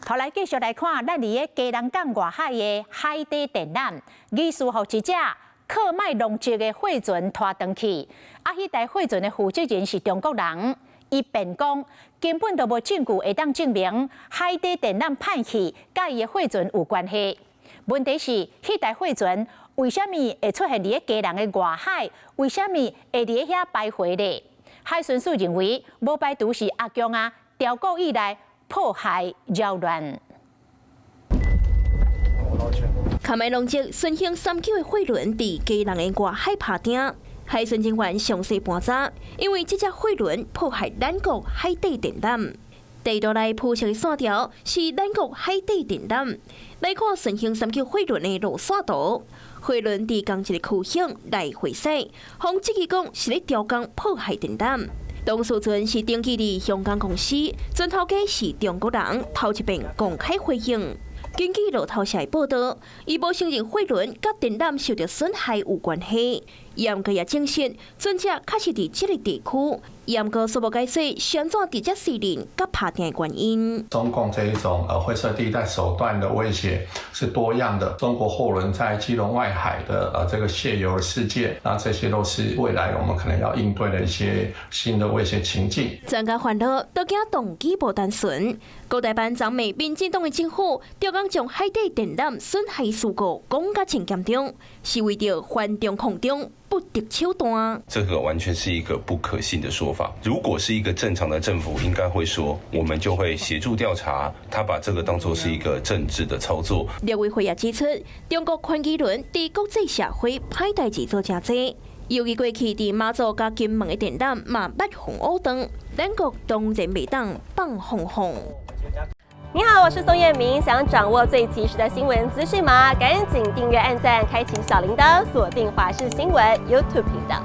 後來繼續來看，咱佇个基隆港外海的海底電纜，疑似予一隻靠賣農籍的貨船拖轉去。啊，彼台貨船的負責人是中國人，伊辯講根本就無證據會當證明海底電纜歹去，佮伊的貨船有關係。問題是，彼台貨船為啥物會出現佇个基隆的外海？為啥物會佇咧遐徘徊咧？海巡署認為，無排除是阿共仔刁故意來破壞擾亂。喀麥隆籍順興三九的貨輪佇基隆的外海拍釘，海巡人員詳細盤查，因為這隻貨輪破壞咱國海底電纜。地圖內鋪設的線條是咱國海底電纜。來看順興三九貨輪的路線圖，貨輪佇仝一个區域來回駛，予質疑講是咧刁工破壞電纜。當事船是登記佇香港公司，船頭家是中國人，頭一遍公開回應。根據路透社的報道，伊無承認貨輪佮電纜受著損害有關係，毋過也證實船隻確實佇這个地區，毋過煞無解釋是按怎佇遮駛輪佮拍釘的原因。中共這一種灰色地帶手段的威脅是多樣的。中國貨輪在基隆外海的這個洩油事件，那這些都是未來我們可能要應對的一些新的威脅情境。專家煩惱，都驚動機無單純。國台辦昨暝民進黨的政府，刁工將海底電纜損害事故講甲真嚴重，是為著反中抗中不擇手段。這個完全是一個不可信的說法。如果是一個正常的政府，應該會說，我們就會協助調查。他把這個當作是一個政治的操作。陸委會也指出，中國寬基輪佇國際社會歹代誌做誠濟，尤其過去佇馬祖佮金門的電纜嘛捌予烏斷，咱國當然袂當放放放。你好，我是宋燕明。想掌握最及時的新聞資訊嗎？趕緊訂閱、按讚、開啟小鈴鐺，鎖定華視新聞 YouTube 頻道。